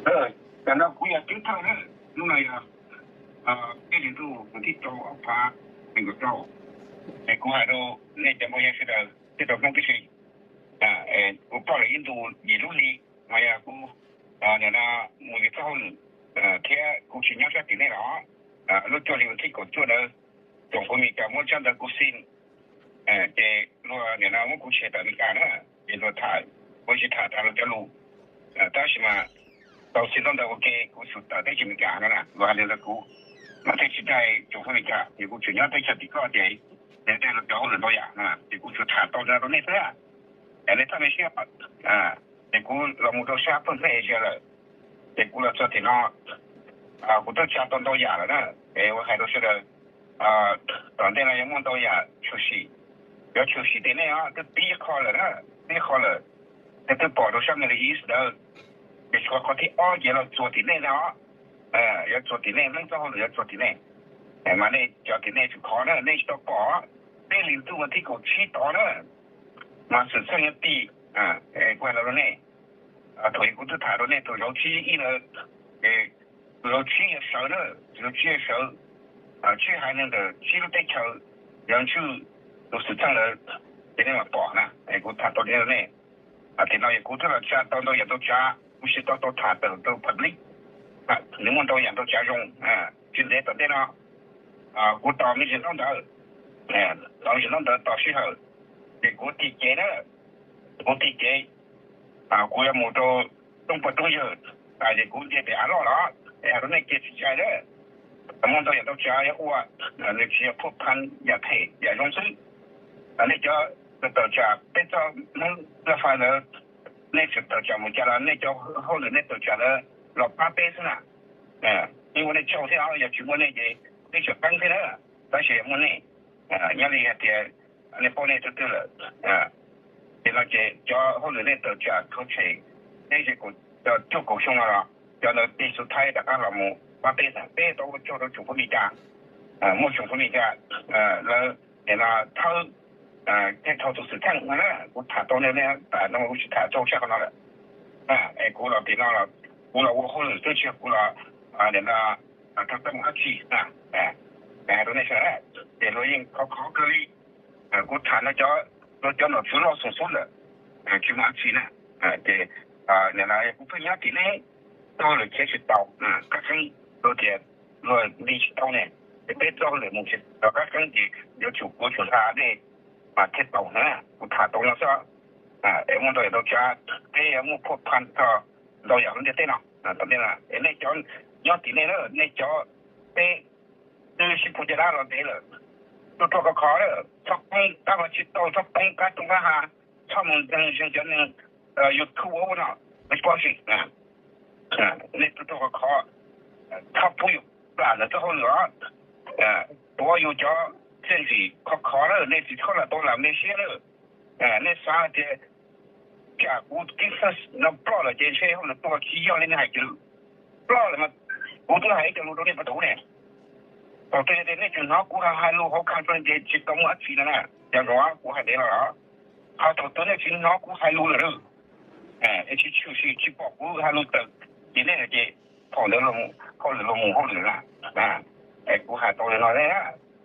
Ơ, đằng nào cũng là chiến thắng đấy. Lúc này là, ờ, cái điện thoại của Thít Châu ốc phá, mình của Châu. Thì cũng hai đô, nên chẳng bao giờ sẽ đời, tiếp tục năm cái gì. À, ê, cũng có là yên tù, gì lúc đi, mà giờ cũng, ờ, nhà nó, một cái xã hội, ờ, thế cũng chỉ nhắc ra tỷ lệ đó. Ờ, lúc cho thì mình thích của Châu đâu. Tổng của mình cả muốn trăm đời cũng xin. ເອີ ເຈ ລົວ ເນຍນະ ມັນກູເຊຕາເມລິການະ ເຈລົວຖ່າຍ ບໍ່ຊິຖ່າຍຕາມເຈົ້າລູກ ເອີ ຕາຊິມາ ຕາຊິນອນດາໂອເກ ກູສຸດຕາເຕຊິເມລິການະ ວ່າເດລະກູ ມາເຕຊິໄດ ໂຈໂຄເມກາ ເດກູຊຸຍອດເຕຊາຕິກອເດ ເດເດລົດເຈົ້າເລີຍບໍ່ຢາກນະ ເດກູຊຸທາຕອນດາໂຕເນເຕ ເອເນຕາເມເຊຍ ອາ Te ku la mudo sha pun pe je le. Te ku la tsati no. A ku to cha ton do ya le na. E wa hai do sha de. A ton de la ya mon do ya chu shi. Ya chu shi de ne a te pi ko le na. Pi ko le. Te te po do sha ne le is de. Ke ko ko ti o je la tsati ne na. E ya tsati ne, nang tsao ya tsati ne. E ma ne ya ti ne chu ko na, ne to po. Te lin tu ma ti ko chi to na. Ma se se ya ti. A e ko la lo ne. ອາ ໂທ ກູຈະຖາມໂດເນໂທ ເຈົ້າຊີ້ອີເລີ ເອີ ເຈົ້າຊີ້ເຊີເດີ ເຈົ້າຊີ້ເຊີ ອາ ຊີ້ໃຫ້ເດີ ຊີ້ເຕີເຊີ ຍັງຊື່ ໂຕສຸດທັງເລີ ເປັນຫຍັງມາປອກນະ ເອີ ກູຖາມໂຕເນໂທເນ ອາ ທີ່ນ້ອງ ກູຈະລະຈາ ໂຕໂຕ ຢາກໂຕຈາ ກູຊິໂຕໂຕຖາມໂຕ ໂຕພັບລິກ ອາ ນິມົນໂຕ ຢາກໂຕຈາຍົງ ອາ ຈິນເດໂຕເດເນາະ ອາ ກູຕອບມີຊິນ້ອງເດີ ອາ ຕອບມີຊິນ້ອງເດີ ຕອບຊິເຮີ ເດ ກູຕິເຈເດີ ກູຕິເຈ ອາ ກູຢາກໝູໂຕ ຕົງປະຕູເຢີ ອາ ເດ ກູເຈເປອາລໍລໍ ເອ ອາໂຕເນເຈຊິໃຈເດີ ມອນໂຕຢາກໂຕຈາ ຢາກອວດ ອາ ເນເຈພົວພັນ ຢາກເທ ຢາກລົງຊື້ ອາ ເນເຈເຕີຈາ ເປັນເຈົ້າ ເນລາຟາເດີ ເນເຈເຕີຈາ ໝູຈາລາ ເນເຈເຮົາຫຼື ເນເຕີຈາເດີ ລອກປາເປສນະ ອາ ມີວັນເນເຈເຮົາ ຢາກຊິມວນເນເຈ ເນເຈຕັ້ງເດີ ຕັ້ງເຊມວນເນ ອາ ຍາລີກະເຕຍ ອາ ເນໂປເນຕຸຕຸລະ ອາ ເປັນລະເຈ ຈອໂຮເນເຕີຈາໂຄເຊ ເນເຈໂກ ຈອ ໂຈໂກຊົງລະ ຈອເນ ປີສຸດທ້າຍຕະກາລະໂມ ມາເປສະ ເປໂຕໂຈໂຕຈຸໂປມິຈາ ອາ ໂມຊຸໂປມິຈາ ອາ ລະ ເຫັນລະເທີ ອາ ເຮັດເທົ່າຕຸສຸທັງນະ ກຸທາໂຕເນເນ ຕານໂມອຸຊິທາໂຈຊະກະນະ ອາ ເອ ກຸລະປີນອລະ ກຸລະໂວໂຮເນເຕີຈາ ກຸລະ ອາ ເນນະ ອາ ທັກຕະມາອາຊີ ອາ ອາ ໂຕເນຊະ ເດໂລຍິງ ເຂົາ ເຂົາກະລີ ເອີ ກູຖາມນະຈອ ໂລຈອນອກຊຸລອສຸສຸລ ເອີ ຄິມາຊີນະ ເອີ ເຈ ເອີ ເນນະ ເອີ ກູເປັນຍາຕິເນ ໂຕເລີເຈຊິໂຕ ເອີ ກະຊິໂລເຈ ໂລດີຊິໂຕເນ ເປໂຕເລີມຸຊິ ກະຊິເຈ ໂຍຊຸໂກຊຸທາເນ ມາເທໂຕນະ ກູຖາໂຕນະຊະ ເອີ ເອມຸນໂຕເອໂຕຈາ ເອມຸພວກພັນກໍ ໂດຍຢ່າງເດເຕເນາະ ຕອນນີ້ນະ ເອເນຈອນ ຍອດຕິເນເລີ ເນຈອ ເຕ Te si pujara lo de le. Tu to ko ko le. Sok pung ka ma si to sok pung ka tu ma ha. Sok mung jang jang jang ni. Yu tu wo na. Ni ko si. Na. Na. Ni tu to ko ko. Ta pu yu. Ba na to ho lo. Na. To yu jo. Sen si ko ko le. Ni si ko la to la me si le. ເອີ ເນສາເຈ ຈາກອູດກິສນຳປອລເຈເຊ ເຮົານະຕົວຂີ້ຍ້ອນໃນໃຫ້ຈື່ ປອລມາ ກູຕົວໃຫ້ຈະລູໂດເນປະຕູເນ ໂຕເຕເຕເນຈຸນເຮົາ ກູຫາຫາລູເຮົາຄັນເພິ່ນເຈຊິຕອງອັດຊີນະ ຈັ່ງວ່າກູຫາເດລະ ເຮົາໂຕເຕເນຈຸນເຮົາ ກູຫາລູເດີ ເອີ ເອຊິຊູຊິຊິປອກ ກູຫາລູເຕີ ເຈເນເຈ ພໍເດີລົງ ພໍເດີລົງ ພໍເດີລະ ເອີ ກູຫາໂຕເດລະເນ